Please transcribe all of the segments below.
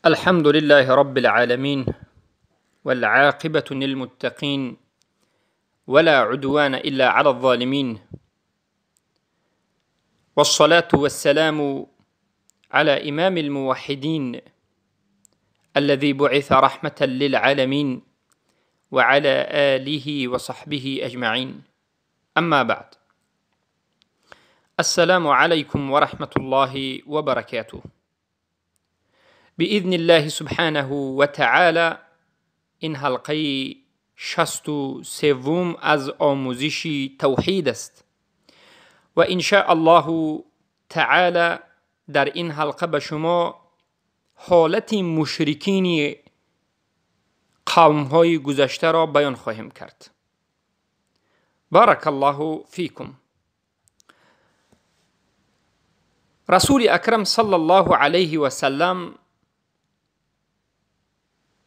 الحمد لله رب العالمين، والعاقبة للمتقين، ولا عدوان إلا على الظالمين، والصلاة والسلام على إمام الموحدين الذي بعث رحمة للعالمين، وعلى آله وصحبه أجمعين. أما بعد، السلام عليكم ورحمة الله وبركاته. بإذن الله سبحانه وتعالى این حلقه 63 از آموزش توحید است و إن شاء الله تعالی در این حلقه به شما حالت مشرکین قوم‌های گذشته را بیان خواهیم کرد. بارک الله فیکم. رسول اکرم صلی الله علیه و سلم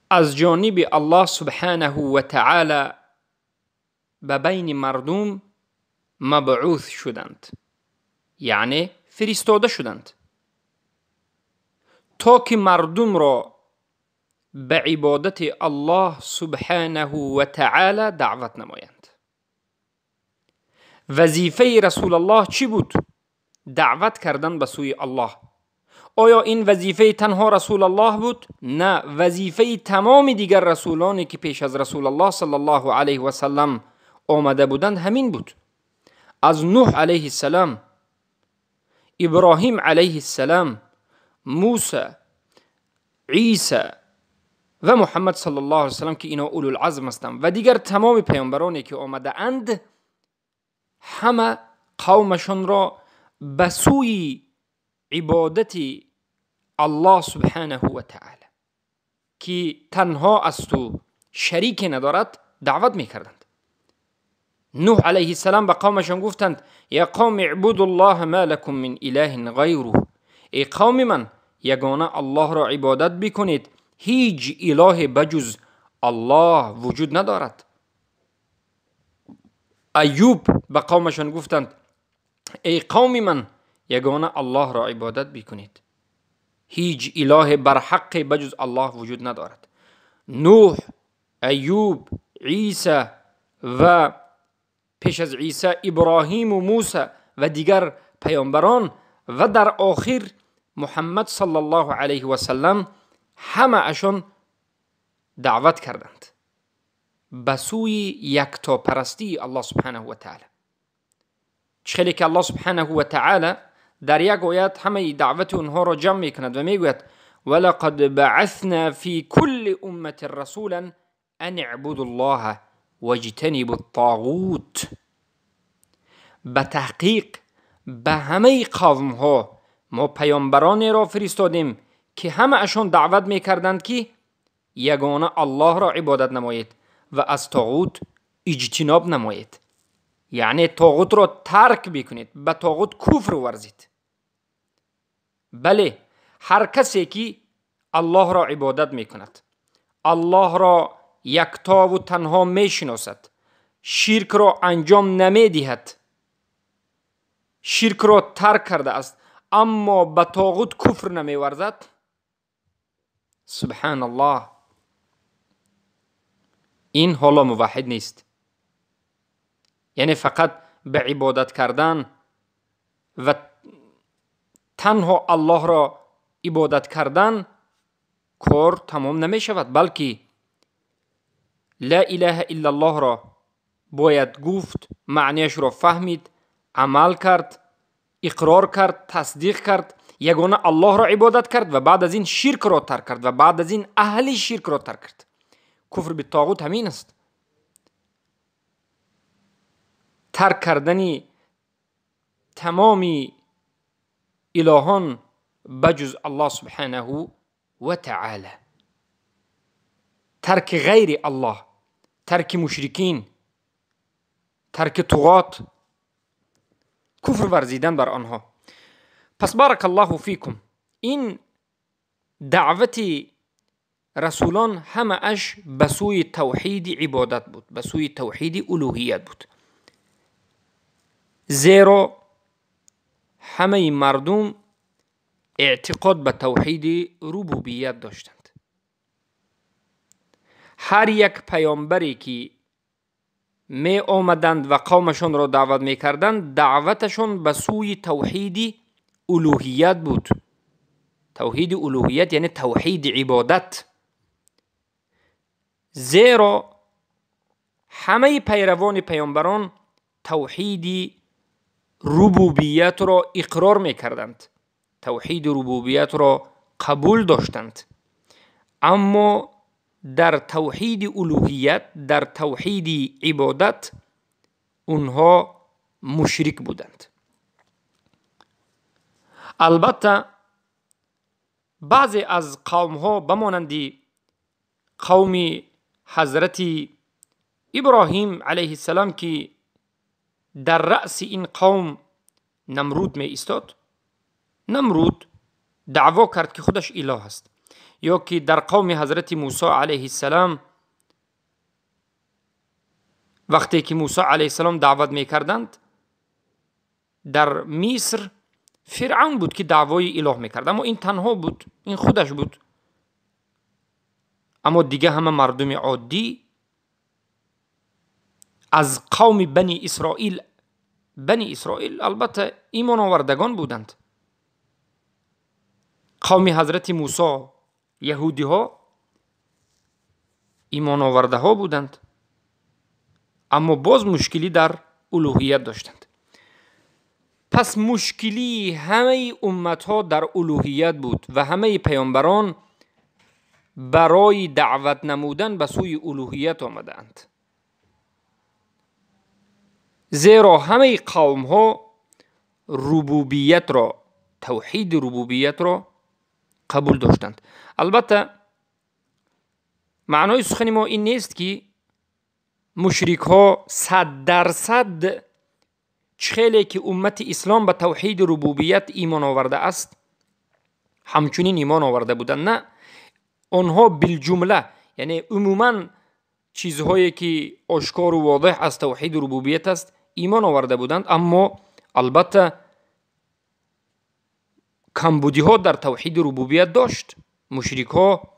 از جانب الله سبحانه و تعالی به بین مردم مبعوث شدند، یعنی فرستاده شدند تا که مردم را به عبادت الله سبحانه و تعالی دعوت نمایند. وظیفه رسول الله چی بود؟ دعوت کردن به سوی الله. آیا این وظیفه تنها رسول الله بود؟ نه، وظیفه تمام دیگر رسولانی که پیش از رسول الله صلی الله علیه و سلم آمده بودند همین بود. از نوح علیه السلام، ابراهیم علیه السلام، موسی، عیسی و محمد صلی الله علیه و سلم که اینا اولو العزم هستند و دیگر تمام پیامبرانی که آمده اند، همه قومشان را به سوی عبادت الله سبحانه و تعالی که تنها است و شریک ندارد دعوت میکردند. نوح علیه السلام به قومشان گفتند: یا قوم اعبدوا الله ما لكم من اله غیره. ای قوم من، یگانه الله را عبادت بکنید، هیچ اله بجز الله وجود ندارد. ایوب به قومشان گفتند: ای قوم من، یگانه الله را عبادت بکنید، هیچ اله بر حق بجز الله وجود ندارد. نوح، ایوب، عیسی و پیش از عیسی ابراهیم و موسی و دیگر پیامبران و در آخر محمد صلی الله علیه و سلم، همه اشان دعوت کردند به سوی یکتاپرستی الله سبحانه و تعالی. چخیلی که الله سبحانه و تعالی در یک آیت همه دعوت اونها را جمع میکند و میگوید: ولقد بعثنا فی کل امة رسولا ان اعبدوا الله واجتنبوا الطاغوت. به تحقیق به همه قوم ها ما پیامبرانی را فرستادیم که همه اشان دعوت میکردند که یگانه الله را عبادت نمایید و از طاغوت اجتناب نمایید، یعنی طاغوت را ترک بکنید، به طاغوت کفر ورزید. بله، هر کسی که الله را عبادت میکند، الله را یکتا و تنها میشناسد، شرک را انجام نمیدهد، شرک را ترک کرده است، اما به طاغوت کفر نمیورزد، سبحان الله، این حالا موحد نیست. یعنی فقط به عبادت کردن و تنها الله را عبادت کردن کار تمام نمی شود، بلکه لا اله الا الله را باید گفت، معنیش را فهمید، عمل کرد، اقرار کرد، تصدیق کرد، یگانه الله را عبادت کرد و بعد از این شرک را ترک کرد و بعد از این اهل شرک را ترک کرد. کفر به طاغوت همین است، ترک کردن تمام الهان بجز الله سبحانه و تعالی، ترک غیر الله، ترک مشرکین، ترک طغات، کفر ورزیدن بر آنها. پس بارک الله فیکم، این دعوت رسولان همه اش به سوی توحید عبادت بود، به سوی توحید الوهیت بود، زیرا همه مردم اعتقاد به توحید ربوبیت داشتند. هر یک پیامبری که می آمدند و قومشان را دعوت می کردند، دعوتشان به سوی توحید الوهیت بود. توحید الوهیت یعنی توحید عبادت، زیرا همه پیروان پیامبران توحید ربوبیت را اقرار می کردند، توحید ربوبیت را قبول داشتند، اما در توحید الوهیت، در توحید عبادت اونها مشرک بودند. البته بعضی از قوم ها بمانند قوم حضرت ابراهیم علیه السلام که در رأس این قوم نمرود می ایستاد، نمرود دعوا کرد که خودش اله است. یا که در قوم حضرت موسی علیه السلام وقتی که موسی علیه السلام دعوت می کردند در مصر، فرعون بود که دعوای اله می کرد، اما این تنها بود، این خودش بود. اما دیگه همه مردم عادی از قوم بنی اسرائیل، بنی اسرائیل البته ایمان آوردگان بودند. قوم حضرت موسی یهودی ها ایمان آورده ها بودند، اما باز مشکلی در الوهیت داشتند. پس مشکلی همه امت ها در الوهیت بود و همه پیامبران برای دعوت نمودن به سوی الوهیت آمدند، زیرا همه قوم ها ربوبیت را، توحید ربوبیت را قبول داشتند. البته معنای سخن ما این نیست که مشرک ها 100% چخیلی که امت اسلام به توحید ربوبیت ایمان آورده است همچنین ایمان آورده بودند. نه، آنها بالجمله، یعنی عموما چیزهایی که آشکار و واضح از توحید ربوبیت است ایمان آورده بودند، اما البته کمبودی ها در توحید ربوبیت داشت. مشرک ها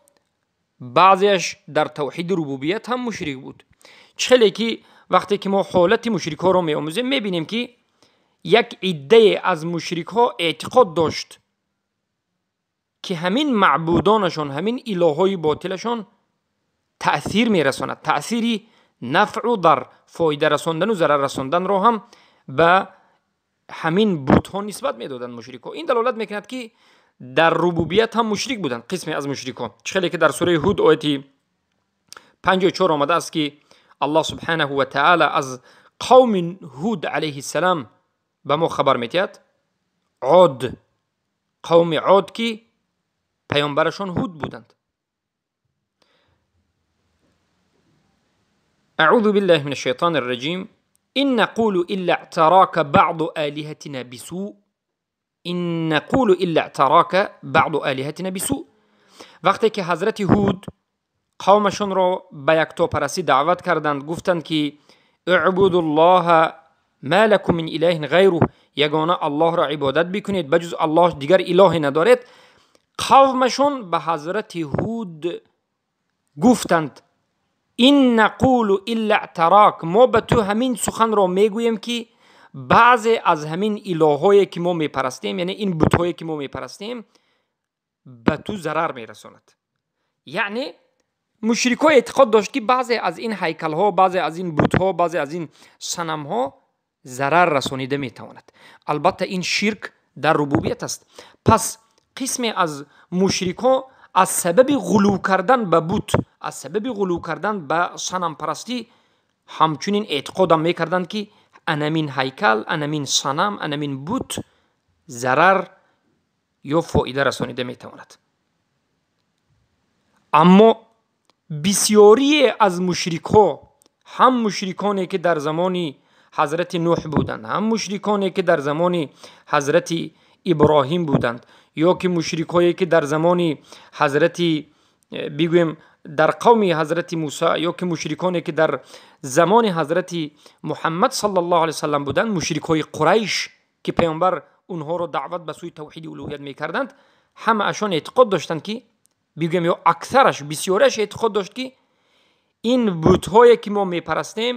بعضیش در توحید ربوبیت هم مشرک بود. چخیلی که وقتی که ما حالت مشرک ها رو می آموزیم می بینیم که یک عده از مشرک ها اعتقاد داشت که همین معبودانشان، همین الههای باطلشان تأثیر می رساند، تأثیری نفع و در فایده رساندن و ضرر رساندن را هم به همین بت‌ها نسبت میدادند مشرک ها. این دلالت میکند که در ربوبیت هم مشرک بودند قسمی از مشرک ها. چخیلی که در سوره هود آیه 54 آمده است که الله سبحانه و تعالی از قوم هود علیه السلام به ما خبر میدهد. عاد، قوم عاد که پیامبرشان هود بودند. اعوذ بالله من الشیطان الرجیم. إن نقول إلا اعتراك بعض آلهتنا بسوء. إن نقول إلا اعتراك بعض آلهتنا بسوء. وقتی که حضرت هود قومشان را به یکتاپرستی دعوت کردند، گفتند که اعبدوا الله ما لكم من اله غیره، یگانه الله را عبادت بکنید، بجز الله دیگر الهی ندارید. قومشان به حضرت هود گفتند این نقول الا اعتراک، ما به تو همین سخن را میگوییم که بعضی از همین الههایی که ما میپرستیم، یعنی این بت‌هایی که ما میپرستیم، به تو ضرر میرساند. یعنی مشرک‌ها اعتقاد داشت که بعضی از این هیکل‌ها، بعضی از این بت‌ها، بعضی از این صنم‌ها ضرر رسانیده میتواند. البته این شرک در ربوبیت است. پس قسمی از مشرک‌ها از سبب غلو کردن به بت، از سبب غلو کردن به صنم پرستی همچنین اعتقاد هم میکردند که انمین هیکل، انمین صنم، انمین بت ضرر یا فایده رسانیده میتواند. اما بسیاری از مشرک‌ها، هم مشرکانی که در زمان حضرت نوح بودند، هم مشرکانی که در زمان حضرت ابراهیم بودند، یا که مشرک‌هایی که در زمان حضرت بگویم در قوم حضرت موسی، یا که مشرکانی که در زمان حضرت محمد صلی الله علیه وسلم بودند، مشرک‌های قریش که پیامبر онҳоро даъват ба сӯи тавҳиди улуҳият мекарданд, ҳамаашон эътиқод доштанд ки бигӯем ё аксараш, бисёраш эътиқод дошт ки ин бутҳое ки мо мепарастем,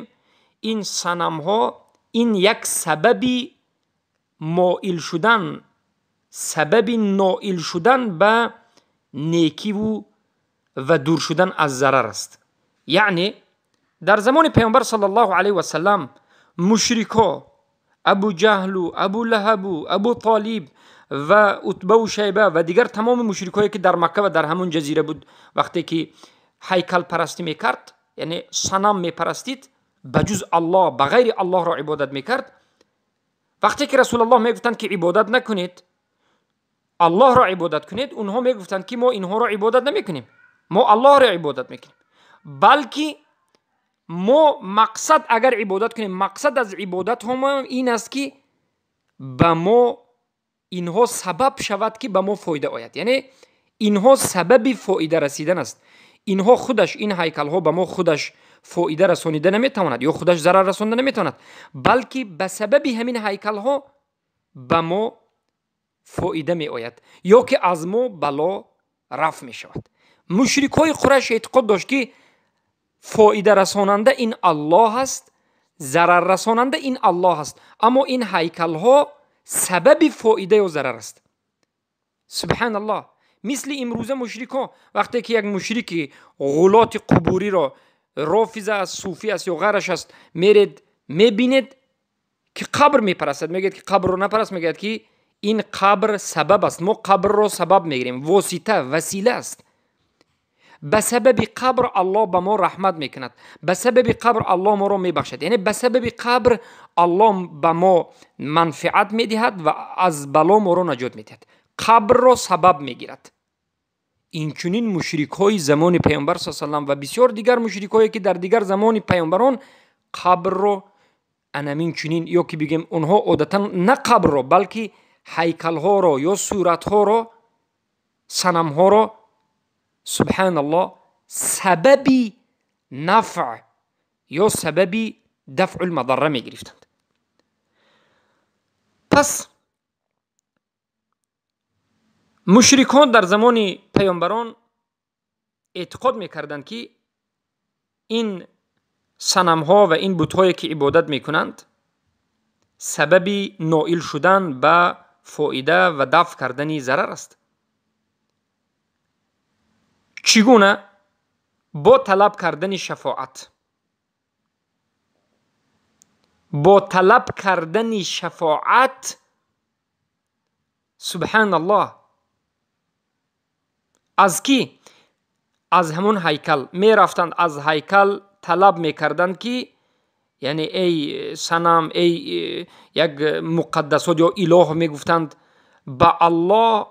ин санамҳо, ин як сабаби моил шудан, сабаби ноил шудан ба некиву ва дур шудан аз зарар аст. Яъне дар замони паёмбар саллаллоҳу алайҳи васаллам мушрикҳо Абу Ҷаҳлу, Абу Лаҳабу, Абу Толиб ва Утбаву Шайба ва дигар тамоми мушрикҳое ки дар Макка ва дар ҳамон ҷазира буд, вақте ки ҳайкалпарастӣ мекард, яъне санам мепарастид, ба ҷуз Аллоҳ, ба ғайри Аллоҳро ибодат мекард. Вақте ки Расулаллоҳ мегуфтанд ки ибодат накунед, Аллоҳро ибодат кунед, онҳо мегуфтанд ки мо инҳоро ибодат намекунем, мо Аллоҳро ибодат мекунем, балки мо мақсад агар ибодат кунем, мақсад аз ибодатҳомо ин аст ки ба мо инҳо сабаб шавад ки ба мо фоида ояд. Яъне инҳо сабаби фоида расидан аст. Инҳо худаш, ин ҳайкалҳо ба мо худаш фоида расонида наметавонад ё худаш зарар расонда наметавонад, балки ба сабаби ҳамин ҳайкалҳо ба мо фоида меояд ё ки аз мо бало рафъ мешавад. Мушрикҳои Қурайш эътиқод дошт ки фоида расонанда ин Аллоҳ аст, зарар расонанда ин Аллоҳ аст, аммо ин ҳайкалҳо сабаби фоида ё зарар аст. Субҳаналлоҳ. Мисли имрӯза мушрикҳо, вақте ки як мушрики ғулоти қубуриро, рофиза аст, суфӣ аст ё ғайраш аст, меред мебинед ки қабр мепарастад, мегӯяд ки қабрро напараст, мегӯяд ки ин қабр сабаб аст, мо қабрро сабаб мегирем, восита, васила аст. Ба сабаби қабр Аллоҳ ба мо раҳмат мекунад, ба сабаби қабр Аллоҳ моро мебахшад, яъне ба сабаби қабр Аллоҳ ба мо манфиат медиҳад ва аз бало моро наҷот медиҳад. Қабрро сабаб мегирад. Инчунин мушрикҳои замони паёмбар саллаллоҳу алайҳи васаллам ва бисёр дигар мушрикҳое ки дар дигар замони паёмбарон қабрро анамин чунин, ё ки бигем онҳо одатан на қабрро, балки ҳайкалҳоро ё суратҳоро, санамҳоро, субҳаналлоҳ, сабаби нафъ ё сабаби дафъул мадарра мегирифтанд. Пас мушрикон дар замони паёмбарон эътиқод мекарданд ки ин санамҳо ва ин бутҳое ки ибодат мекунанд сабаби ноил шудан ба фоида ва дафъ кардани зарар аст. Чӣ гуна? Бо талаб кардани шафоат. Бо талаб кардани шафоат, субҳаналлоҳ, аз кӣ? Аз ҳамон ҳайкал мерафтанд, аз ҳайкал талаб мекарданд ки яъне эй санам, эй як муқаддасот ё илоҳ мегуфтанд, ба Аллоҳ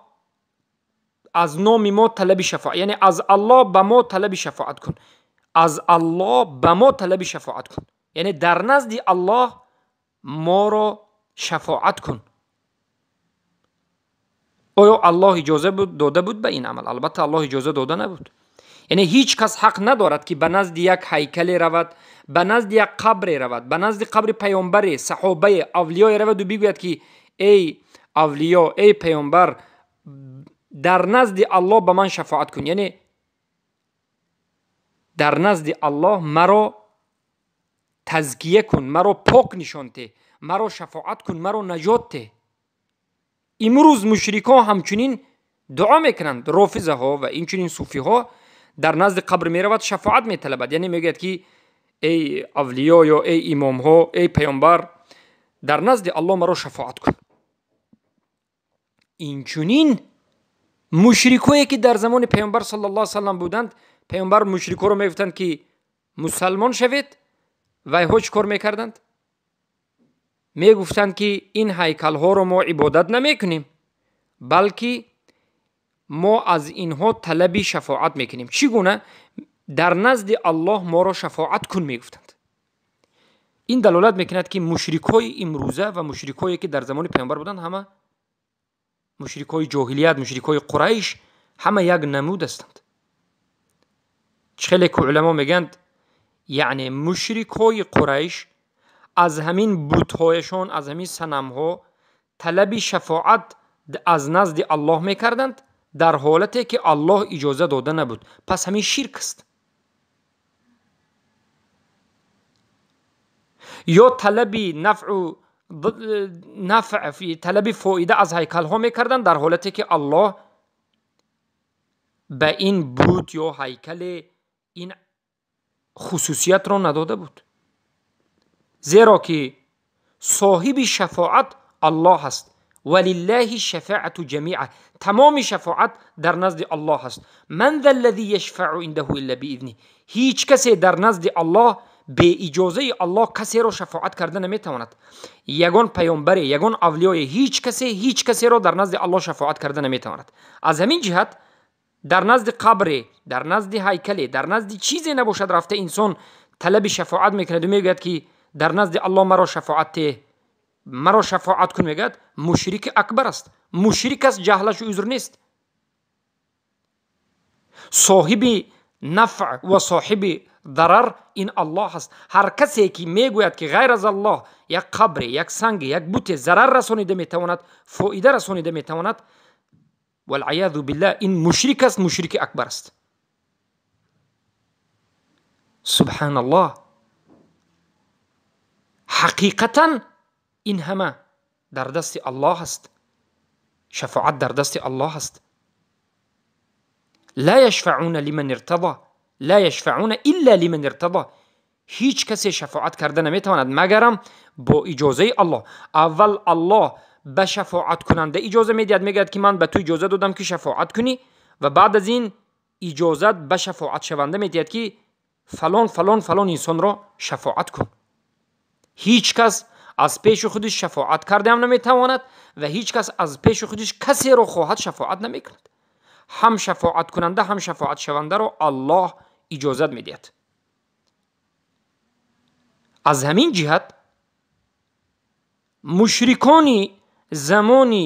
аз номи мо талаби шафоат, яъне аз Аллоҳ ба мо талаби шафоат кун, аз Аллоҳ ба мо талаби шафоат кун, яъне дар назди Аллоҳ моро шафоат кун. Оё Аллоҳ иҷоза дода буд ба ин амал? Албатта Аллоҳ иҷоза дода набуд. Яъне ҳеҷ кас ҳақ надорад ки ба назди як ҳайкале равад, ба назди як қабре равад, ба назди қабри паёмбаре, саҳобае, авлиёе раваду бигӯяд ки эй авлиё, эй паёмбар, дар назди Аллоҳ ба ман шафоат кун, яъне дар назди Аллоҳ маро тазкия кун, маро пок нишон те, маро шафоат кун, маро наҷот те. Имрӯз мушрикҳо ҳамчунин дуо мекунанд, рофизаҳо ва инчунин суфиҳо дар назди қабр меравад, шафоат металабад, яъне мегӯяд ки эй авлиё ё эй имомҳо, эй паёмбар, дар назди Аллоҳ маро шафоат кун. Инчунин мушрикҳое ки дар замони паёмбар саллаллоҳу алайҳи васаллам буданд, паёмбар мушрикҳоро мегуфтанд ки мусалмон шавед, вайҳо чӣ кор мекарданд? Мегуфтанд ки ин ҳайкалҳоро мо ибодат намекунем, балки мо аз инҳо талаби шафоат мекунем. Чӣ гуна? Дар назди Аллоҳ моро шафоат кун мегуфтанд. Ин далолат мекунад ки мушрикҳои имрӯза ва мушрикҳое ки дар замони паёмбар буданд, ҳама мушрикҳои ҷоҳилият, мушрикҳои Қурайш, ҳама як намуд ҳастанд. Чӣ хеле ки уламо мегӯянд, яъне мушрикҳои Қурайш аз ҳамин бутҳояшон, аз ҳамин санамҳо талаби шафоат аз назди Аллоҳ мекарданд дар ҳолате ки Аллоҳ иҷоза дода набуд. Пас ҳамин ширк аст. Ё талаби нафъ, талаби фоида аз ҳайкалҳо мекарданд дар ҳолате ки Аллоҳ ба ин бут ё ҳайкале ин хусусиятро надода буд. Зеро ки соҳиби шафоат Аллоҳ аст. Валиллаҳи шафаату ҷамиа, тамоми шафоат дар назди Аллоҳ аст. Ман ذا الذی یشفع عنده الا باذنه, ҳеҷ касе дар назди Аллоҳ бе иҷозаи Аллоҳ касеро шафоат карда наметавонад. Ягон паёмбаре, ягон авлиёе, ҳеҷ касе ҳеҷ касеро дар назди Аллоҳ шафоат карда наметавонад. Аз ҳамин ҷиҳат дар назди қабре, дар назди ҳайкале, дар назди чизе набошад рафта инсон талаби шафоат мекунад ва мегӯяд ки дар назди Аллоҳ маро шафоат теҳ, маро шафоат кун, мегӯяд, мушрики акбар аст. Мушрик аст, ҷаҳлашу узр нест. Соҳиби нафъ ва соҳиби дарар ин Аллоҳ аст. Ҳар касе ки мегӯяд ки ғайр аз Аллоҳ як қабре, як санге, як буте зарар расонида метавонад, фоида расонида метавонад, валъиязу биллаҳ, ин мушрик аст, мушрики акбар аст. Субҳаналлоҳ. Ҳақиқатан ин ҳама дар дасти Аллоҳ аст. Шафоат дар дасти Аллоҳ аст. Ла яшфаъуна лиман иртадо, ла яшфаъуна илла лиман иртадо. Ҳеҷ касе шафоат карда наметавонад магарам бо иҷозаи Аллоҳ. Аввал Аллоҳ ба шафоаткунанда иҷоза медиҳад, мегӯяд ки ман ба ту иҷоза додам ки шафоат кунӣ, ва баъд аз ин иҷозат ба шафоатшаванда медиҳад ки фалон фалон фалон инсонро шафоат кун. Ҳеҷ кас аз пеши худиш шафоат кардаам наметавонад ва ҳеҷ кас аз пеши худиш касеро хоҳад шафоат намекунад. Ҳам шафоаткунанда ҳам шафоатшавандаро Аллоҳ иҷозат медиҳад. Аз ҳамин ҷиҳат мушрикони замони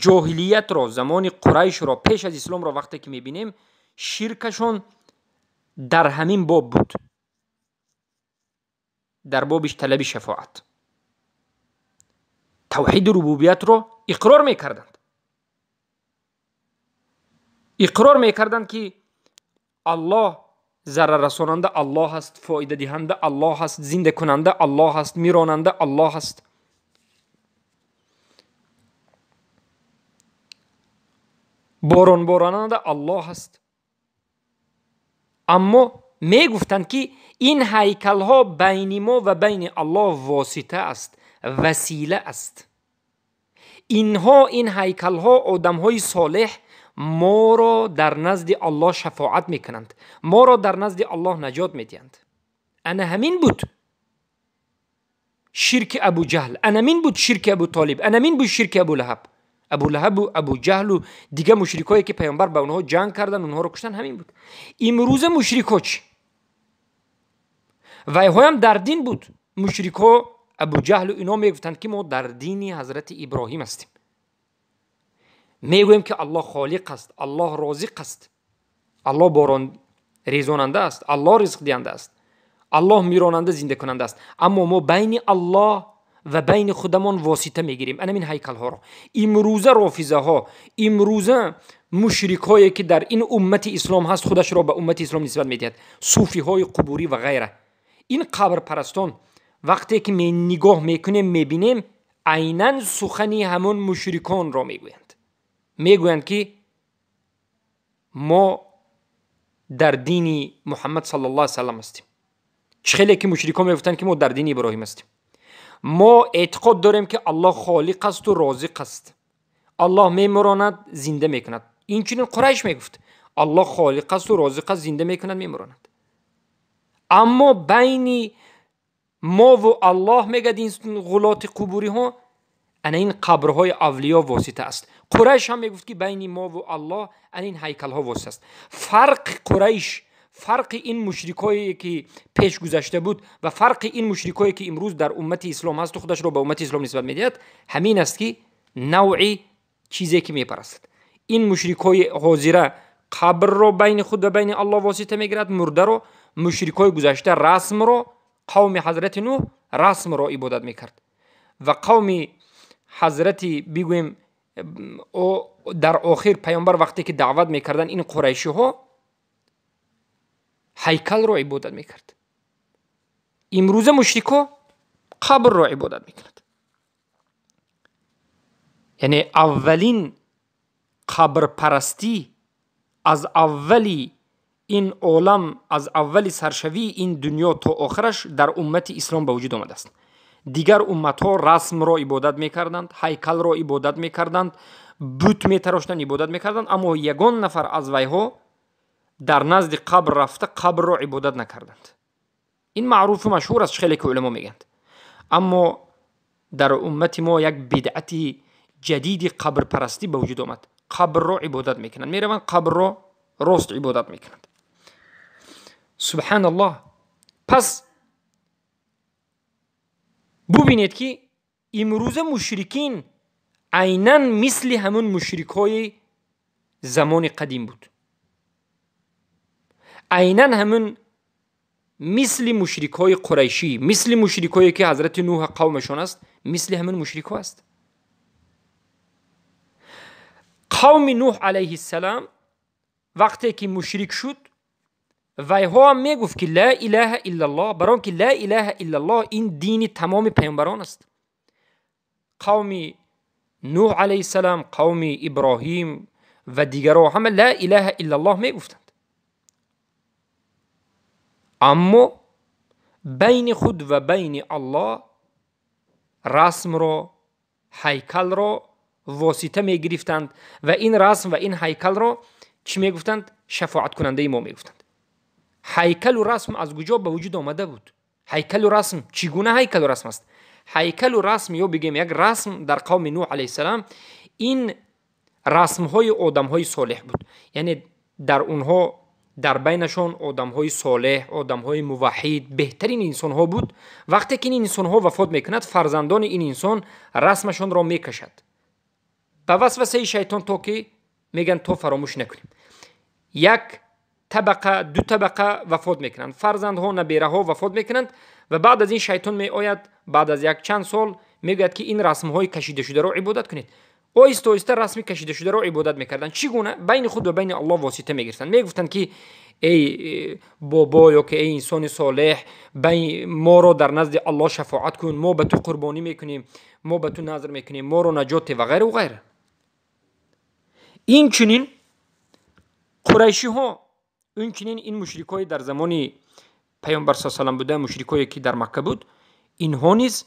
ҷоҳилиятро, замони Қурайшро, пеш аз исломро вақте ки мебинем, ширкашон дар ҳамин боб буд, дар боби талаби шафоат. Тавҳиди рубубиятро иқрор мекарданд, иқрор мекарданд ки Аллоҳ зараррасонанда Аллоҳ аст, фоидадиҳанда Аллоҳ аст, зиндакунанда Аллоҳ аст, миронанда Аллоҳ аст. Боронборонанда Аллоҳ аст. Аммо мегуфтанд ки ин ҳайкалҳо байни мо ва байни Аллоҳ восита аст, васила аст. Инҳо, ин ҳайкалҳо, одамҳои солеҳ моро дар назди Аллоҳ шафоат мекунанд, моро дар назди Аллоҳ наҷот медиҳанд. Ана ҳамин буд ширки Абу Ҷаҳл, ана ҳамин буд ширки Абу Толиб, ана ҳамин буд ширки Абу Лаҳаб. Абу Лаҳабу Абу Ҷаҳлу дигар мушрикое ки паёмбар ба онҳо ҷанг карданд, онҳоро куштанд, ҳамин буд. Имрӯза мушрикҳо чӣ? Вайҳоям дар дин буд. Мушрикҳо Абу Ҷаҳлу ино мегуфтанд ки мо дар дини ҳазрати Иброҳим ҳастем, мегӯем ки Аллоҳ холиқ аст, Аллоҳ розиқ аст, Аллоҳ борон резонанда аст, Аллоҳ ризқдиҳанда аст, Аллоҳ миронанда, зиндакунанда аст. Аммо мо байни Аллоҳ ва байни худамон восита мегирем, ана ҳамин ҳайкалҳоро. Имрӯза рофизаҳо, имрӯза мушрикҳое ки дар ин уммати ислом ҳаст, худашро ба уммати ислом нисбат медиҳад, суфиҳои қубурӣ ва ғайра, ин қабрпарастон вақте ки нигоҳ мекунем, мебинем айнан сухани ҳамон мушриконро мегӯянд. Мегӯянд ки мо дар дини Муҳаммад саллаллоҳу алайҳи васаллам ҳастем. Чӣ хеле ки мушрикон мегуфтанд ки мо дар дини Иброҳим ҳастем. Мо эътиқод дорем ки Аллоҳ холиқ асту розиқ аст, Аллоҳ мемуронад, зинда мекунад. Инчунин Қурайш мегуфт Аллоҳ холиқ асту розиқ аст, зинда мекунад, мемуронад. Аммо байни мову Аллоҳ, мегӯяд ин ғулоти қубуриҳо, ана ин қабрҳои авлиё восита аст. Қурайш ҳам мегуфт ки байни мову Аллоҳ ана ин ҳайкалҳо восита аст. Фарқи Қурайш, фарқи ин мушрикое ки пеш гузашта буд ва фарқи ин мушрикое ки имрӯз дар уммати ислом ҳасту худашро ба уммати ислом нисбат медиҳад, ҳамин аст ки навъи чизе ки мепарастад. Ин мушрикҳои ҳозира қабрро байни худ ва байни Аллоҳ восита мегирад, мурдаро. Мушрикҳои гузашта расмро, қавми ҳазрати Нуҳ расмро ибодат мекард ва қавми ҳазрати бигӯем дар охир паёмбар вақте ки даъват мекарданд, ин қурайшиҳо ҳайкалро ибодат мекард. Имрӯза мушрикҳо қабрро ибодат мекунад. Яъне аввалин қабрпарастӣ аз аввали ин олам, аз аввали саршавии ин дунё то охираш дар уммати ислом ба вуҷуд омадааст. Дигар умматҳо расмро ибодат мекарданд, ҳайкалро ибодат мекарданд, бут метароштанд, ибодат мекарданд, аммо ягон нафар аз вайҳо дар назди қабр рафта қабрро ибодат накарданд. Ин маъруфу машҳур аст, хеле ки уламо мегӯянд. Аммо дар уммати мо як бидъати ҷадиди қабрпарастӣ ба вуҷуд омад. Қабрро ибодат мекунанд, мераванд қабрро рост ибодат мекунанд. Субҳаналлоҳ. Пас бубинед ки имрӯза мушрикин айнан мисли ҳамун мушрикҳои замони қадим буд. Айнан ҳамун мисли мушрикҳои қурайшӣ, мисли мушрикҳое ки ҳазрати нӯҳ қавмашон аст, мисли ҳамун мушрикҳо аст. Қавми нӯҳ алайҳиссалам вақте ки мушрик шуд, вайҳо ҳам мегуфт ки ла илаҳа иллаллоҳ, бар он ки ла илаҳа иллаллоҳ ин дини тамоми паёмбарон аст. Қавми нӯҳ алайҳиссалам, қавми иброҳим ва дигарҳо ҳама ла илаҳа иллаллоҳ мегуфтанд. Аммо байни худ ва байни аллоҳ расмро, ҳайкалро восита мегирифтанд ва ин расм ва ин ҳайкалро чӣ мегуфтанд? Шафоаткунандаи мо мегуфтанд. Ҳайкалу расм аз куҷо ба вуҷуд омада буд? Ҳайкалу расм чӣ гуна ҳайкалу расм аст? Ҳайкалу расм ё бигем як расм дар қавми нӯҳ алайҳиссалам ин расмҳои одамҳои солеҳ буд. Яъне дар онҳо, дар байнашон одамҳои солеҳ, одамҳои муваҳҳид, беҳтарин инсонҳо буд. Вақте ки ин инсонҳо вафот мекунад, фарзандони ин инсон расмашонро мекашад ба васвасаи шайтон, то ки мегӯянд то фаромӯш накунем. Як табақа, ду табақа вафот мекунанд, фарзандҳо, набераҳо вафот мекунанд ва баъд аз ин шайтон меояд, баъд аз як чанд сол мегӯяд ки ин расмҳои кашидашударо ибодат кунед. Оҳиста оҳиста расми кашидашударо ибодат мекарданд. Чӣ гуна? Байни худ ва байни аллоҳ восита мегирифтанд. Мегуфтанд ки эй бобо ё ки эй инсони солеҳ, моро дар назди аллоҳ шафоат кун, мо ба ту қурбонӣ мекунем, мо ба ту назр мекунем, моро наҷот де ва ғайру ғайра. Инчунин қурайшиҳо, инчунин ин мушрикҳои дар замони паёмбар с салам буда, мушрикҳое ки дар Макка буд, инҳо низ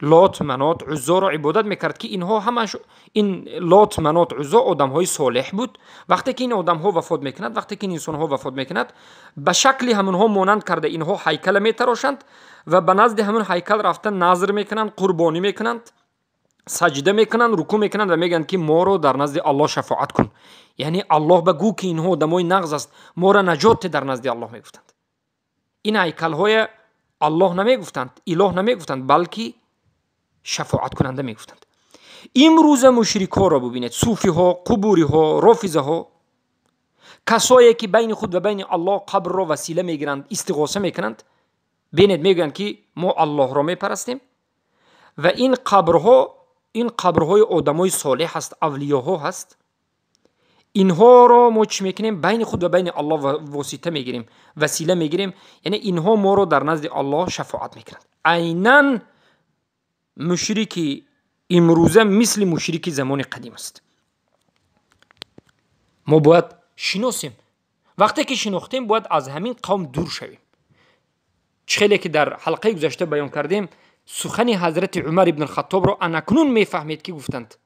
Лот, Манот, Уззоро ибодат мекард, ки инҳо ҳамаш ин Лот, Манот, Уззо одамҳои солеҳ буд. Вақте ки ин одамҳо вафот мекунад, вақте ки ин инсонҳо вафот мекунад, ба шакли ҳамонҳо монанд карда инҳо ҳайкала метарошанд ва ба назди ҳамон ҳайкал рафта назр мекунанд, қурбонӣ мекунанд, саҷда мекунанд, рукӯъ мекунанд ва мегӯянд ки моро дар назди аллоҳ шафоат кун. Яъне аллоҳ ба гӯ ки инҳо одамои нағз аст, моро наҷот де дар назди аллоҳ мегуфтанд. Ин ҳайкалҳоя аллоҳ намегуфтанд, илоҳ намегуфтанд, балки шафоаткунанда мегуфтанд. Имрӯза мушрикҳоро бубинед, суфиҳо, қубуриҳо, рофизаҳо, касое ки байни худ ва байни аллоҳ қабрро васила мегиранд, истиғоса мекунанд, бинед мегӯянд ки мо аллоҳро мепарастем ва ин қабрҳо, ин қабрҳои одамои солеҳ ҳаст, авлиёҳо ҳаст. Инҳоро мо чӣ мекунем? Байни худ ва байни аллоҳ восита мегирем, васила мегирем. Яъне инҳо моро дар назди аллоҳ шафоат мекунанд. Айнан мушрики имрӯза мисли мушрики замони қадим аст. Мо бояд шиносем. Вақте ки шинохтем, бояд аз ҳамин қавм дур шавем. Чӣ хеле ки дар ҳалқаи гузашта баён кардем, сухани ҳазрати Умар ибн Хаттобро анакнун мефаҳмед ки гуфтанд: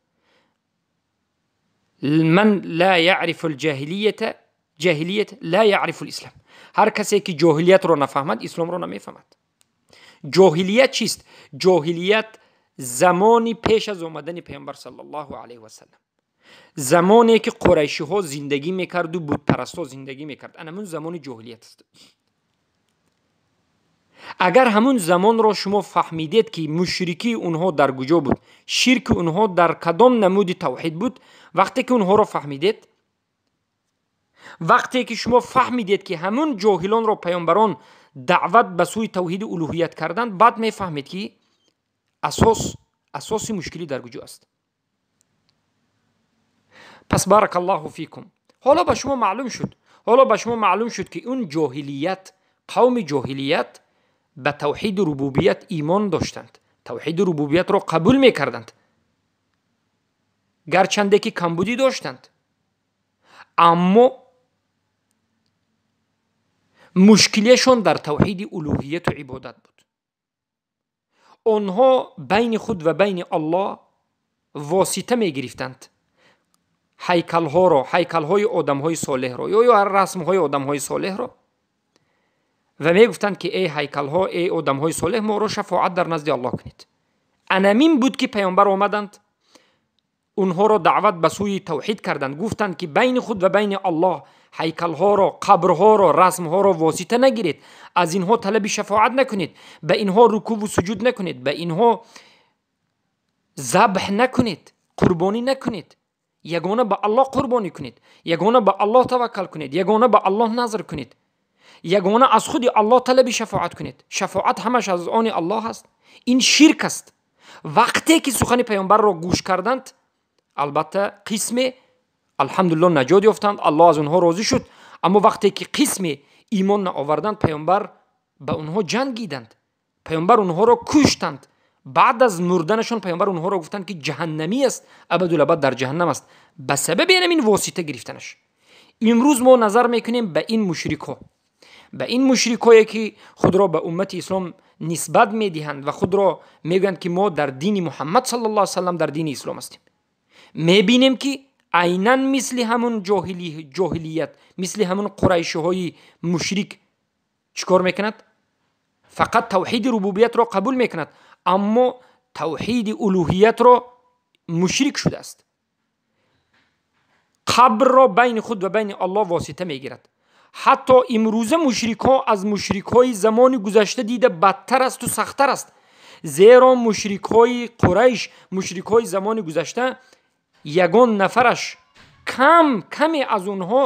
ман ла яърифу лҷаҳилията ҷаҳилият ла яърифу лислам. Ҳар касе ки ҷоҳилиятро нафаҳмад, исломро намефаҳмад. Ҷоҳилият чист? Ҷоҳилият замони пеш аз омадани паёмбар саллаллоҳу алайҳи васаллам, замоне ки қурайшиҳо зиндагӣ мекарду бутпарастҳо зиндагӣ мекард, ана ҳамун замони ҷоҳилият аст. Агар ҳамун замонро шумо фаҳмидед ки мушрикии онҳо дар куҷо буд, ширки онҳо дар кадом намуди тавҳид буд, вақте ки онҳоро фаҳмидед, вақте ки шумо фаҳмидед ки ҳамун ҷоҳилонро паёмбарон даъват ба сӯи тавҳиди улуҳият карданд, баъд мефаҳмед ки асос Асоси мушкилӣ дар куҷо аст? Пас барак Аллоҳу фикум. Ҳоло ба шумо маълум шуд. Ҳоло ба шумо маълум шуд, ки он ҷоҳилият, қавми ҷоҳилият ба тавҳиди рубубият имон доштанд. Тавҳиди рубубиятро қабул мекарданд. Гарчанде ки камбудӣ доштанд. Аммо мушкилиашон дар тавҳиди улуҳияту ибодат буд. Онҳо байни худ ва байни Аллоҳ восита мегирифтанд. Ҳайкалҳоро, ҳайкалҳои одамҳои солеҳро ё расмҳои одамҳои солеҳро ва мегуфтанд, ки эй ҳайкалҳо, эй одамҳои солеҳ, моро шафоат дар назди Аллоҳ кунед. Анамин буд, ки паёмбар омаданд, онҳоро даъват ба сӯи тавҳид карданд. Гуфтанд, ки байни худ ва байни Аллоҳ ҳайкалҳоро, қабрҳоро, расмҳоро восита нагиред, аз инҳо талаби шафоат накунед, ба инҳо рукуву суҷуд накунед, ба инҳо забҳ накунед, қурбонӣ накунед, ягона ба Аллоҳ қурбонӣ кунед, ягона ба Аллоҳ таваккал кунед, ягона ба Аллоҳ назр кунед, ягона аз худи Аллоҳ талаби шафоат кунед. Шафоат ҳамаш аз они Аллоҳ аст. Ин ширк аст. Вақте ки сухани паёмбарро гӯш карданд, албатта қисме алҳамдулиллоҳ наҷот ёфтанд, Аллоҳ аз онҳо розӣ шуд. Аммо вақте ки қисме имон наоварданд, паёмбар ба онҳо ҷангиданд, паёмбар онҳоро куштанд. Баъд аз мурданашон паёмбар онҳоро гуфтанд, ки ҷаҳаннамӣ аст, абадулабад дар ҷаҳаннам аст, ба сабаби ҳамин восита гирифтанаш. Имрӯз мо назар мекунем ба ин мушрикҳо, ба ин мушрикҳое, ки худро ба уммати ислом нисбат медиҳанд ва худро мегӯянд, ки мо дар дини Муҳаммад саллаллоҳу алайҳи васаллам, дар дини ислом ҳастем. Мебинем, ки айнан мисли ҳамун ҷоҳилият, мисли ҳамун қурайшиҳои мушрик чӣ кор мекунад? Фақат тавҳиди рубубиятро қабул мекунад, аммо тавҳиди улуҳиятро мушрик шудааст. Қабрро байни худ ва байни Аллоҳ восита мегирад. Ҳатто имрӯза мушрикҳо аз мушрикҳои замони гузашта дида бадтар асту сахттар аст, зеро мушрикҳои Қурайш, мушрикҳои замони гузашта ягон нафараш кам каме аз онҳо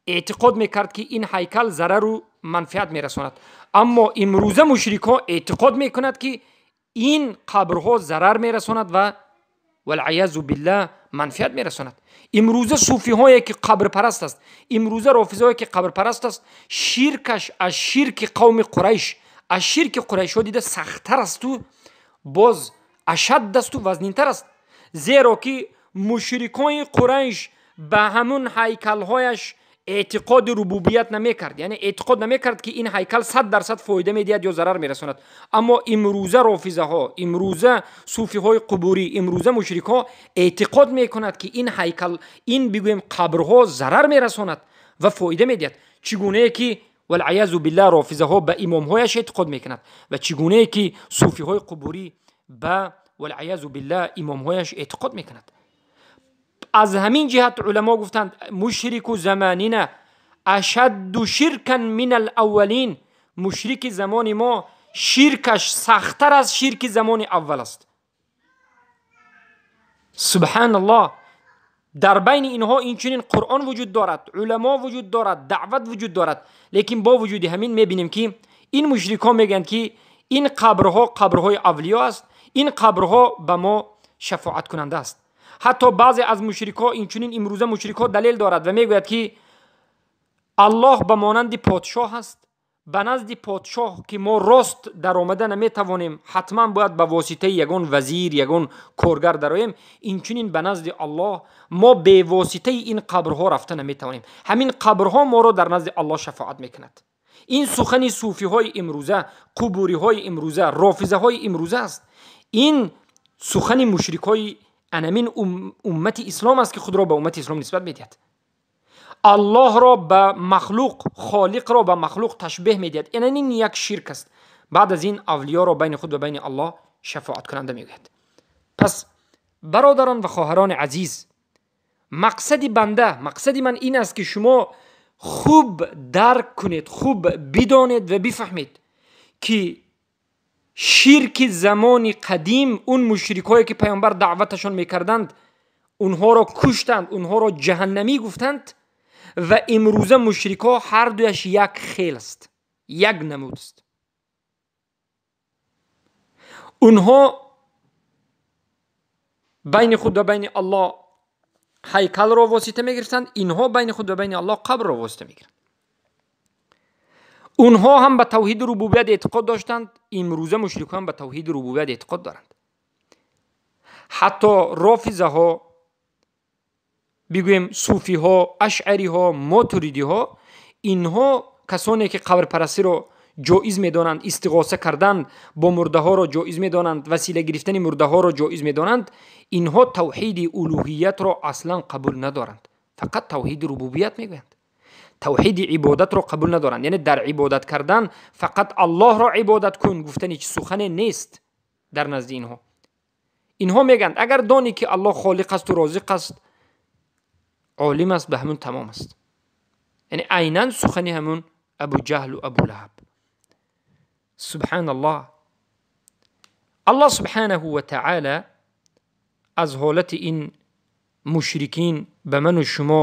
эътиқод мекард, ки ин ҳайкал зарару манфиат мерасонад. Аммо имрӯза мушрикҳо эътиқод мекунад, ки ин қабрҳо зарар мерасонад ва валъиязу биллаҳ манфиат мерасонад. Имрӯза суфиҳое, ки қабрпараст аст, имрӯза рофизое, ки қабрпараст аст, ширкаш аз ширки қавми Қурайш, аз ширки қурайшҳо дида сахттар асту боз ашадд асту вазнинтар аст, зеро ки мушрикони Қурайш ба ҳамун ҳайкалҳояш эътиқоди рубубият намекард, яъне эътиқод намекард, ки ин ҳайкал 100% фоида медиҳад ё зарар мерасонад. Аммо имрӯза рофизаҳо, имрӯза суфиҳои қубурӣ, имрӯза мушрикҳо эътиқод мекунад, ки ин ҳайкал, ин бигӯем қабрҳо зарар мерасонад ва фоида медиҳад. Чӣ гунае ки валъиязу биллаҳ рофизаҳо ба имомҳояш эътиқод мекунад ва чӣ гунае ки суфиҳои қубурӣ ба валъиязу биллаҳ имомҳояш эътиқод мекунад. Аз ҳамин ҷиҳат уламо гуфтанд: мушрику заманина ашадду ширкан мин алаввалин. Мушрики замони мо ширкаш сахттар аз ширки замони аввал аст. Субҳаналлоҳ. Дар байни инҳо инчунин Қуръон вуҷуд дорад, уламо вуҷуд дорад, даъват вуҷуд дорад, лекин бо вуҷуди ҳамин мебинем, ки ин мушрикҳо мегӯянд, ки ин қабрҳо қабрҳои авлиё аст, ин қабрҳо ба мо шафоаткунанда аст. Ҳатто баъзе аз мушрикҳо, инчунин имрӯза мушрикҳо далел дорад ва мегӯяд, ки Аллоҳ ба монанди подшоҳ аст. Ба назди подшоҳ, ки мо рост даромада наметавонем, ҳатман бояд ба воситаи ягон вазир, ягон коргар дароем, инчунин ба назди Аллоҳ мо бевоситаи ин қабрҳо рафта наметавонем. Ҳамин қабрҳо моро дар назди Аллоҳ шафоат мекунад. Ин сухани суфиҳои имрӯза, қубуриҳои имрӯза, рофизаҳои имрӯза аст. Ин сухани мушрикҳои анамин уммати ислом аст, ки худро ба уммати ислом нисбат медиҳад. Аллоҳро ба махлуқ, холиқро ба махлуқ ташбеҳ медиҳад. Ин як ширк аст. Баъд аз ин авлиёро байни худ ва байни Аллоҳ шафоаткунанда мегӯяд. Пас бародарон ва хоҳарони азиз, мақсади банда, мақсади ман ин аст, ки шумо хуб дарк кунед, хуб бидонед ва бифаҳмед, ки ширки замони қадим, он мушрикҳое, ки паёмбар даъваташон мекарданд, онҳоро куштанд, онҳоро ҷаҳаннамӣ гуфтанд, ва имрӯза мушрикҳо ҳар дуяш як хел аст, як намуд аст. Онҳо байни худ ва байни Аллоҳ ҳайкалро восита мегирифтанд, инҳо байни худ ва байни Аллоҳ қабрро восита мегиранд. Онҳо ҳам ба тавҳиди рубубият эътиқод доштанд, имрӯза мушрикҳо ҳам ба тавҳиди рубубият эътиқод доранд. Ҳатто рофизаҳо, бигӯем суфиҳо, ашъариҳо, мотуридиҳо, инҳо касоне ки қабрпарастиро ҷоиз медонанд, истиғоса кардан бо мурдаҳоро ҷоиз медонанд, васила гирифтани мурдаҳоро ҷоиз медонанд, инҳо тавҳиди улуҳиятро аслан қабул надоранд. Фақат тавҳиди рубубият мегӯянд. Тавҳиди ибодатро қабул надоранд. Яъне дар ибодат кардан фақат Аллоҳро ибодат кун гуфтани ҳеҷ сухане нест дар назди инҳо. Инҳо мегӯянд агар донӣ ки Аллоҳ холиқ асту розиқ аст, олим аст, ба ҳамун тамом аст. Яъне айнан сухани ҳамун Абу Ҷаҳлу Абу Лаҳаб. Субҳаналлоҳ. Аллоҳ субҳанаҳу ва таъала аз ҳолати ин мушрикин ба ману шумо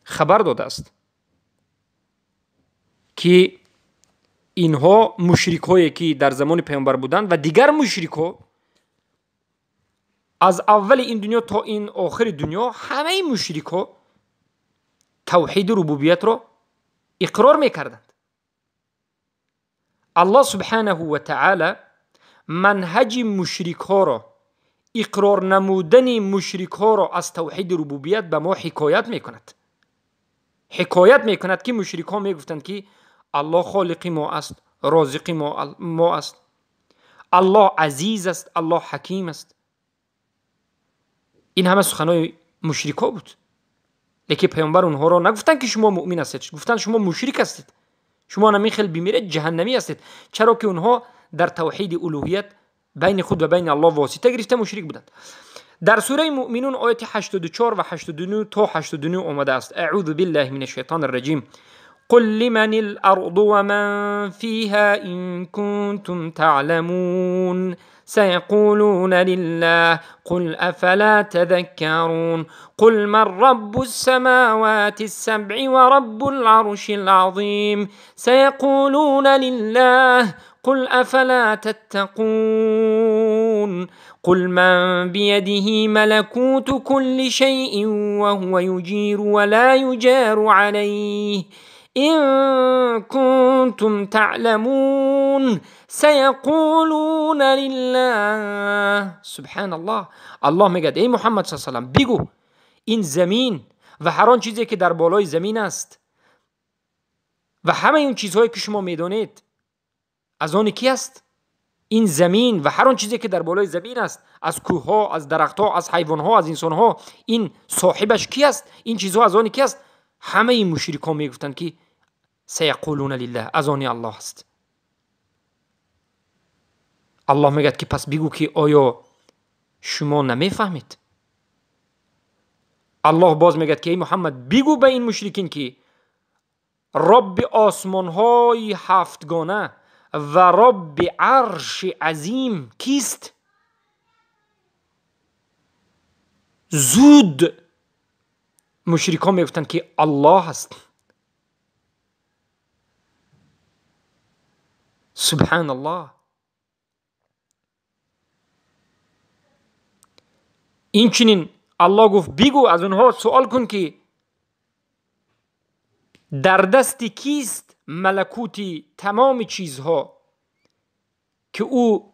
хабар додааст ки инҳо мушрикҳое ки дар замони паёмбар буданд ва дигар мушрикҳо аз аввали ин дунё то ин охири дунё ҳамаи мушрикҳо тавҳиди рубубиятро иқрор мекарданд. Аллоҳ субҳанаҳу ва таъала манҳаҷи мушрикҳоро, иқрор намудани мушрикҳоро аз тавҳиди рубубият ба мо ҳикоят мекунад. Ҳикоят мекунад ки мушрикҳо мегуфтанд ки Аллоҳ холиқи мо аст, розиқи мо аст, Аллоҳ азиз аст, Аллоҳ ҳаким аст. Ин ҳама суханҳои мушрикҳо буд. Лекин паёмбар онҳоро нагуфтанд ки шумо муъмин ҳастед, гуфтанд шумо мушрик ҳастед, шумо ҳамин хел бимиред ҷаҳаннамӣ ҳастед. Чаро ки онҳо дар тавҳиди улуҳият байни худ ва байни Аллоҳ восита гирифта мушрик буданд. Дар сураи Муъминун ояти 84 ва 89 то 89 омадааст. Аъузу биллаҳи мина шайтони раҷим. قل لمن الأرض ومن فيها إن كنتم تعلمون سيقولون لله قل أفلا تذكرون قل من رب السماوات السبع ورب العرش العظيم سيقولون لله قل أفلا تتقون قل من بيده ملكوت كل شيء وهو يجير ولا يجار عليه إن كنتم تعلمون سيقولون لله. سبحان الله. الله میگه ای محمد صلی الله علیه و سلم بگو این زمین و هر آن چیزی که در بالای زمین است و همه اون چیزهایی که شما میدانید از آن کی است؟ این زمین و هر آن چیزی که در بالای زمین است، از کوه‌ها، از درخت‌ها، از حیوان‌ها، از انسان‌ها، این صاحبش کی است؟ این چیزها از آن کی است؟ همه این مشرکان میگفتند که سیقولون لله، از آن الله است. الله میگه که پس بگو که آیا شما نمیفهمید؟ الله باز میگه که ای محمد بگو به این مشرکین که رب آسمان‌های هفتگانه و رب عرش عظیم کیست؟ زود مشرکان میگفتند که الله است. سبحان الله. این چنین الله گفت بگو از اونها سوال کن که در دست کیست ملکوتی تمام چیزها که او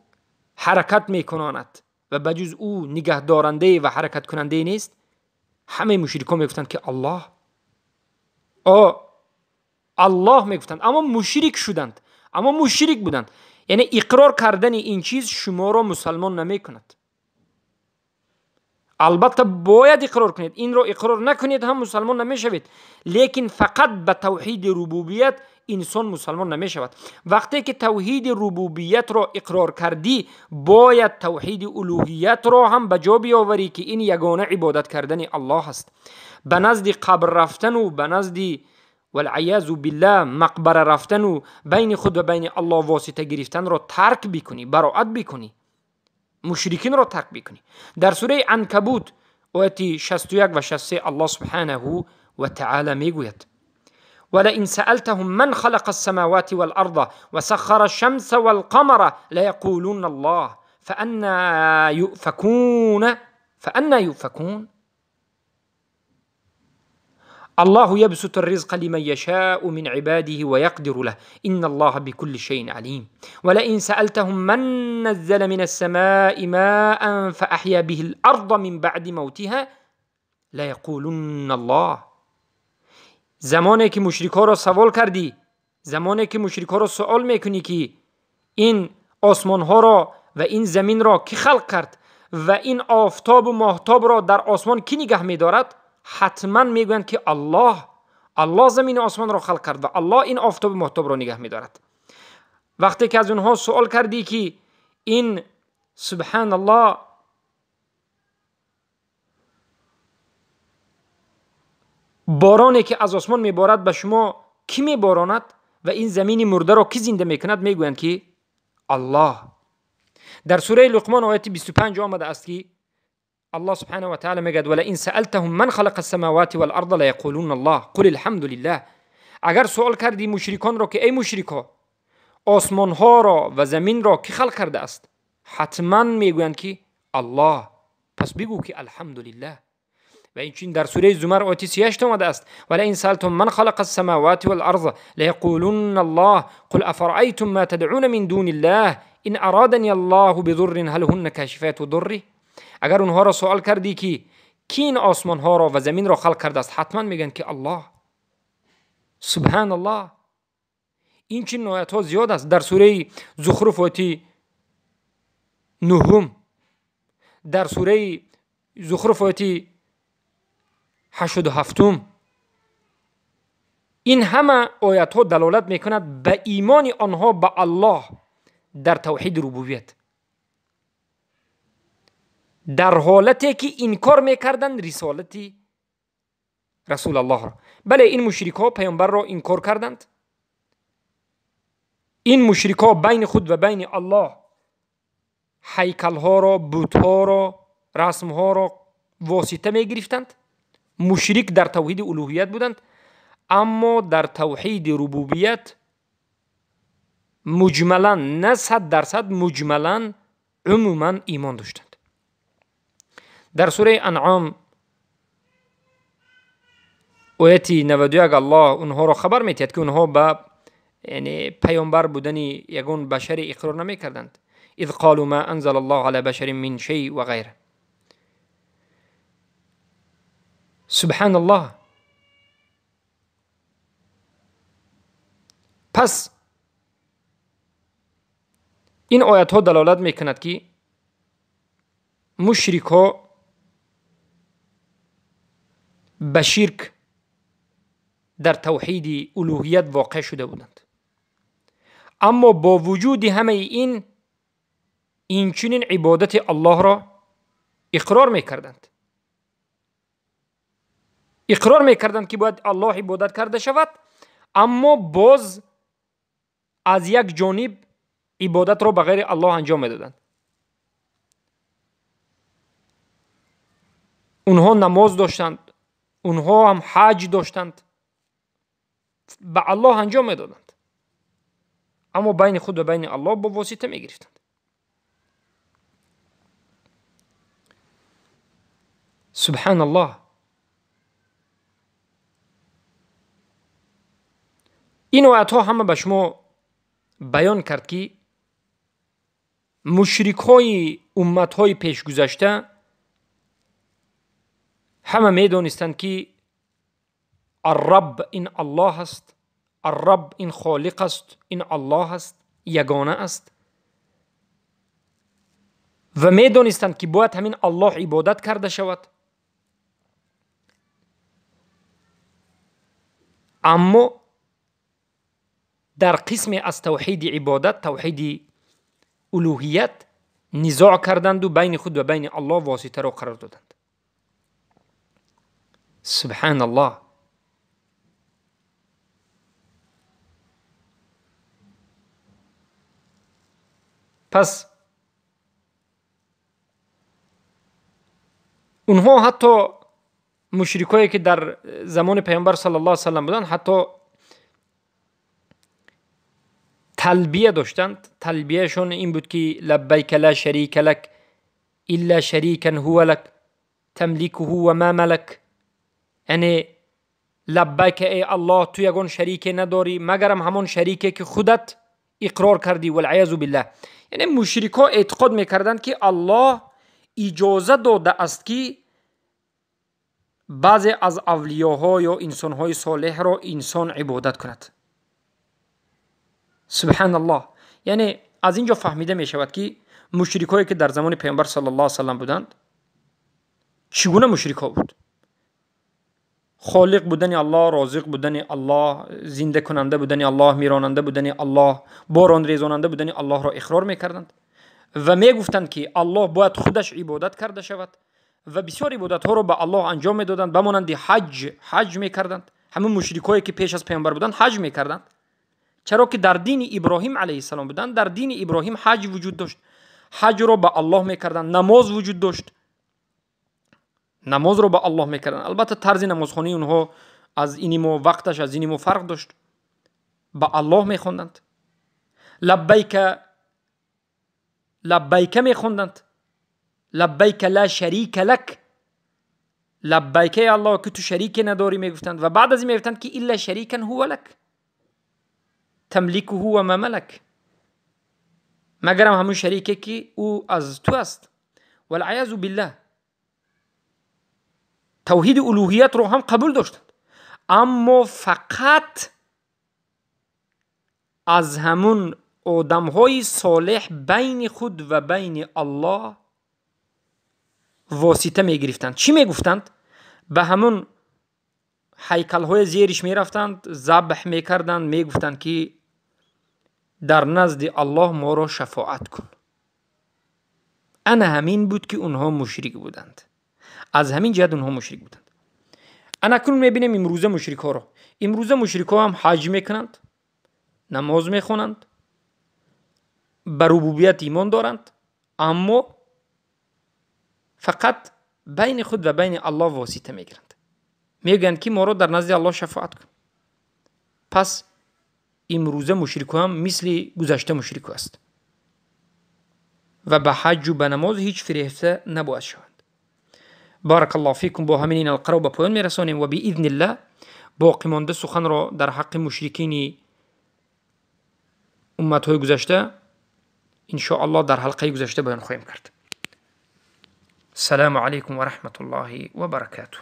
حرکت میکناند و بجز او نگه دارنده و حرکت کننده نیست؟ همه مشرکان میگفتند که الله. الله میگفتند، اما مشرک شدند، اما مشرک بودند. یعنی اقرار کردن این چیز شما را مسلمان نمیکند. البته باید اقرار کنید، این را اقرار نکنید هم مسلمان نمیشوید. لیکن فقط به توحید ربوبیت انسان مسلمان نمیشود. وقتی که توحید ربوبیت را اقرار کردی باید توحید الوهیت را هم به جا بیاوری که این یگانه عبادت کردن الله است. به نزد قبر رفتن و به نزد والعیاذ بالله مقبره رفتن و بین خود و بین الله واسطه گرفتن را ترک بکنی، براعت بکنی، مشرکین را ترک بکنی. در سوره عنکبوت آیت 61 و 63 الله سبحانه و تعالی میگوید ولئن سألتهم من خلق السماوات والأرض وسخر الشمس والقمر ليقولن الله فأنا يؤفكون. فأنى يؤفكون. الله يبسط الرزق لمن يشاء من عباده ويقدر له إن الله بكل شيء عليم. ولئن سألتهم من نزل من السماء ماء فأحيا به الأرض من بعد موتها ليقولن الله. زمانی که مشرک‌ها را سوال کردی، زمانی که مشرک‌ها را سوال میکنی که این آسمان‌ها را و این زمین را کی خلق کرد و این آفتاب و ماهتاب را در آسمان کی نگه می‌دارد، حتما میگویند که الله. الله زمین و آسمان را خلق کرد و الله این آفتاب و ماهتاب را نگه می‌دارد. وقتی که از اونها سوال کردی که این سبحان الله بارانی که از آسمان میبارد به شما کی میباراند و این زمین مرده را کی زنده میکند، میگویند که الله. در سوره لقمان آیت 25 آمده است که الله سبحانه و تعالی میگوید ولئن سألتهم من خلق السماوات والارض لیقولون الله قل الحمد لله. اگر سوال کردی مشرکان را که ای مشرکا آسمان ها را و زمین را کی خلق کرده است، حتما میگویند که الله. پس بگو که الحمدلله. و اینچنین در سوره زمر آیت 38 آمده است ولئن سألتم من خلق السماوات والارض لیقولن الله قل افرأیتم ما تدعون من دون الله ان ارادنی الله بضر هل هن کاشفات ضره. اگر اونها را سوال کردی که کی این آسمان ها را و زمین را خلق کرده است، حتما میگن که الله. سبحان الله. این چنین آیت ها زیاد است. در سوره زخرف آیت 9، در سوره زخرف آیت 87. این همه آیت ها دلالت میکند به ایمان آنها به الله در توحید ربوبیت، در حالتی که انکار میکردند رسالت رسول الله را. بله، این مشرک ها پیامبر را انکار کردند. این مشرک ها بین خود و بین الله هیکل ها را، بت ها را، رسم ها را واسطه میگرفتند. مشرک در توحید الوهیت بودند، اما در توحید ربوبیت مجملا، نه 100%، مجملا عموما ایمان داشتند. در سوره انعام آیت 91 الله اونها را خبر می‌دهد که اونها به یعنی پیامبر بودن یگان بشر اقرار نمی‌کردند. اذ قالوا ما انزل الله على بشر من شيء و غیره. سبحان الله. پس این آیت ها دلالت میکند که مشرک ها به شرک در توحید الوهیت واقع شده بودند، اما با وجود همه این اینچنین عبادت الله را اقرار میکردند. اقرار میکردند که باید الله عبادت کرده شود، اما باز از یک جانب عبادت را به غیر الله انجام میدادند. اونها نماز داشتند، اونها هم حج داشتند، به الله انجام میدادند، اما بین خود و بین الله با واسطه میگرفتند. سبحان الله. این آیت ها همه به شما بیان کرد که مشرک های امت های پیش گذشته همه میدانستند که الرب این الله است، الرب این خالق است، این الله است، یگانه است، و میدانستند که باید همین الله عبادت کرده شود. اما در قسم از توحید عبادت، توحید الوهیت، نزاع کردند و بین خود و بین الله واسطه را قرار دادند. سبحان الله. پس اونها حتی مشرکایی که در زمان پیامبر صلی الله علیه و سلم بودند، حتی تلبیه داشتند. تلبیهشون این بود که لبیک لا شریک لک الا شریکا هو لک تملكه و ما ملک. یعنی لبیک ای الله، تو یگان شریک نداری مگرم همان شریکه که خودت اقرار کردی. والعیاذ بالله. یعنی مشرکا اعتقاد میکردند که الله اجازه داده است که بعضی از اولیاها یا انسانهای صالح را انسان عبادت کند. سبحان الله. یعنی از اینجا فهمیده می شود که مشرکایی که در زمان پیامبر صلی الله علیه و سلم بودند چگونه مشرکا بود؟ خالق بودن الله، رازق بودن الله، زنده کننده بودن الله، میراننده بودن الله، باران ریزاننده بودن الله را اقرار میکردند و میگفتند که الله باید خودش عبادت کرده شود و بسیار عبادت ها را به الله انجام میدادند، به مانند حج، حج میکردند. همه مشرکایی که پیش از پیامبر بودند حج میکردند، چرا که در دین ابراهیم علیه السلام بودند. در دین ابراهیم حج وجود داشت، حج را به الله میکردند. نماز وجود داشت، نماز رو به الله میکردن. البته طرز نمازخوانی اونها از اینی ما وقتش از اینی ما فرق داشت، به الله میخوندند. لبیک لبیک میخوندند، لبیک لا شریک لک، لبیک ای الله که تو شریک نداری میگفتند. و بعد از این میگفتند که الا شریکا هو لک تملکه و ما ملک، مگرم همون شریکه که او از تو است. والعیاذ بالله. توحید الوهیت رو هم قبول داشتند، اما فقط از همون آدمهای صالح بین خود و بین الله واسطه میگرفتند. چی میگفتند؟ به همون هیکل‌های زیرش میرفتند، ذبح میکردند، میگفتند که در نزد الله ما را شفاعت کن. انا همین بود که اونها مشرک بودند. از همین جهت اونها مشرک بودند. انا کنون میبینیم امروزه مشرک ها را. امروزه مشرک ها هم حج میکنند، نماز میخوانند، به ربوبیت ایمان دارند، اما فقط بین خود و بین الله واسطه میگیرند. میگویند که ما را در نزد الله شفاعت کن. پس امروزه مشرک هم مثل گذشته مشرک است و به حج و به نماز هیچ فریفته نباید شوند. بارک الله فیکم. با همین این حلقه را به پایان میرسانیم و باذن الله باقی مانده سخن را در حق مشرکین امتهای گذشته ان شاء الله در حلقه گذشته بیان خواهیم کرد. السلام علیکم و رحمت الله و برکاته.